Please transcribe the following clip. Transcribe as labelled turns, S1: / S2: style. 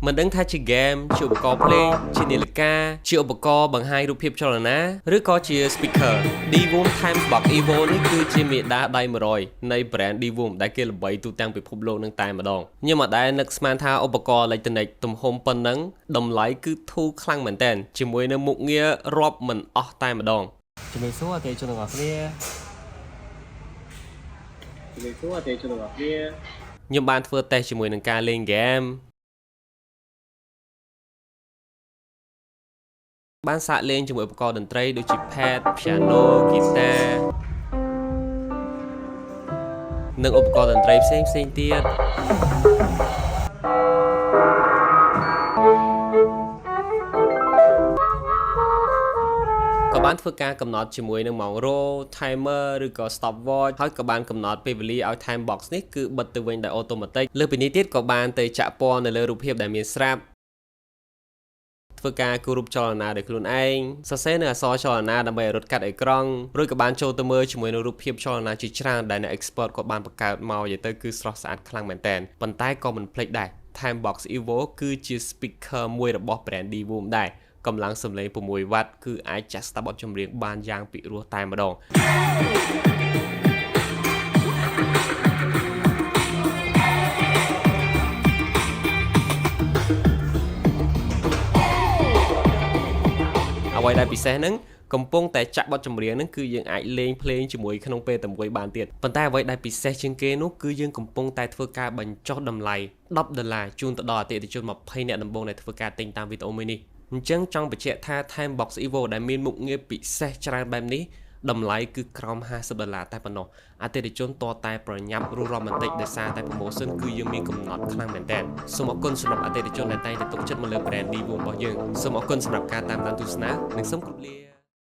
S1: មិនដឹងថាជា game ជាឧបករណ៍ភ្លេងជានាឡិកាជាឧបករណ៍បង្ហាញរូបភាពចលនាឬក៏ជា speaker Divoom Timebox Evo នេះគឺជាមេដាដៃ100នៃ brand Divoom ដែលគេល្បីទូទាំងពិភពលោកនឹងតែម្ដងខ្ញុំអត់ដែលនឹកស្មានថាឧបករណ៍អេឡិចត្រូនិកទំហំប៉ុណ្ណឹងតម្លៃគឺធូរខ្លាំងមែនតើជាមួយនឹងមុខងាររាប់មិនអស់តែម្ដងជំរាបសួរអតិថិជនទាំងអស់គ្នាជំរាបសួរអតិថិជនទាំងអស់គ្នាខ្ញុំបានធ្វើតេស្តជាមួយនឹងការលេងហ្គេមបានសាកលេងជាមួយឧបករណ៍តន្ត្រីដូចជា pad, piano, guitar និងឧបករណ៍តន្ត្រីផ្សេងផ្សេងទៀតក៏បានធ្វើការកំណត់ជាមួយនឹងម៉ោងរោ timer ឬក៏ stopwatch ហើយក៏បានកំណត់ពេលវេលាឲ្យ time box នេះគឺបិទទៅវិញដោយ automatic លើសពីនេះទៀតក៏បានទៅចាក់ពណ៌នៅលើរូបភាពដែលមានស្រាប់ធ្វើការគូររូបចលនាដោយខ្លួនឯងសរសេរនៅអក្សរចលនាដើម្បីឲ្យរត់កាត់អេក្រង់រួចក៏បានចូលទៅមើលជាមួយនឹងរូបភាពចលនាជាច្រើនដែលអ្នក expert គាត់បានបង្កើតមកនិយាយទៅគឺស្រស់ស្អាតខ្លាំងមែនតើប៉ុន្តែក៏មិនភ្លេចដែរ Timebox Evo គឺជា speaker មួយរបស់ brand Divoom ដែរកម្លាំងសំឡេង6វ៉ាត់គឺអាចចាក់ស្ដាប់បទចម្រៀងបានយ៉ាងពិរោះតែម្ដងអ្វីដែលពិសេសហ្នឹងកំពុងតែចាក់បទចម្រៀងហ្នឹងគឺយើងអាចលេងភ្លេងជាមួយក្នុងពេលតែមួយបានទៀតប៉ុន្តែអ្វីដែលពិសេសជាងគេនោះគឺយើងកំពុងតែធ្វើការបញ្ចុះតម្លៃ10ដុល្លារជូនទៅដល់អតិថិជន20អ្នកដំបូងដែលធ្វើការទិញតាមវីដេអូមួយនេះអញ្ចឹងចង់បញ្ជាក់ថា Timebox Evo ដែលមានមុខងារពិសេសច្រើនបែបនេះតម្លៃគឺក្រោម50ដុល្លារតែប៉ុណ្ណោះអតិថិជនតតែប្រញាប់រស់រាំបន្តិចដោយសារតែ promotion គឺយើងមានកំណត់ខ្លាំងមែនតើសូមអរគុណសម្រាប់អតិថិជនដែលតែងតែទុកចិត្តមកលើ brand Divoom របស់យើងសូមអរគុណសម្រាប់ការតាមដានទស្សនានិងសូមគោរពលា។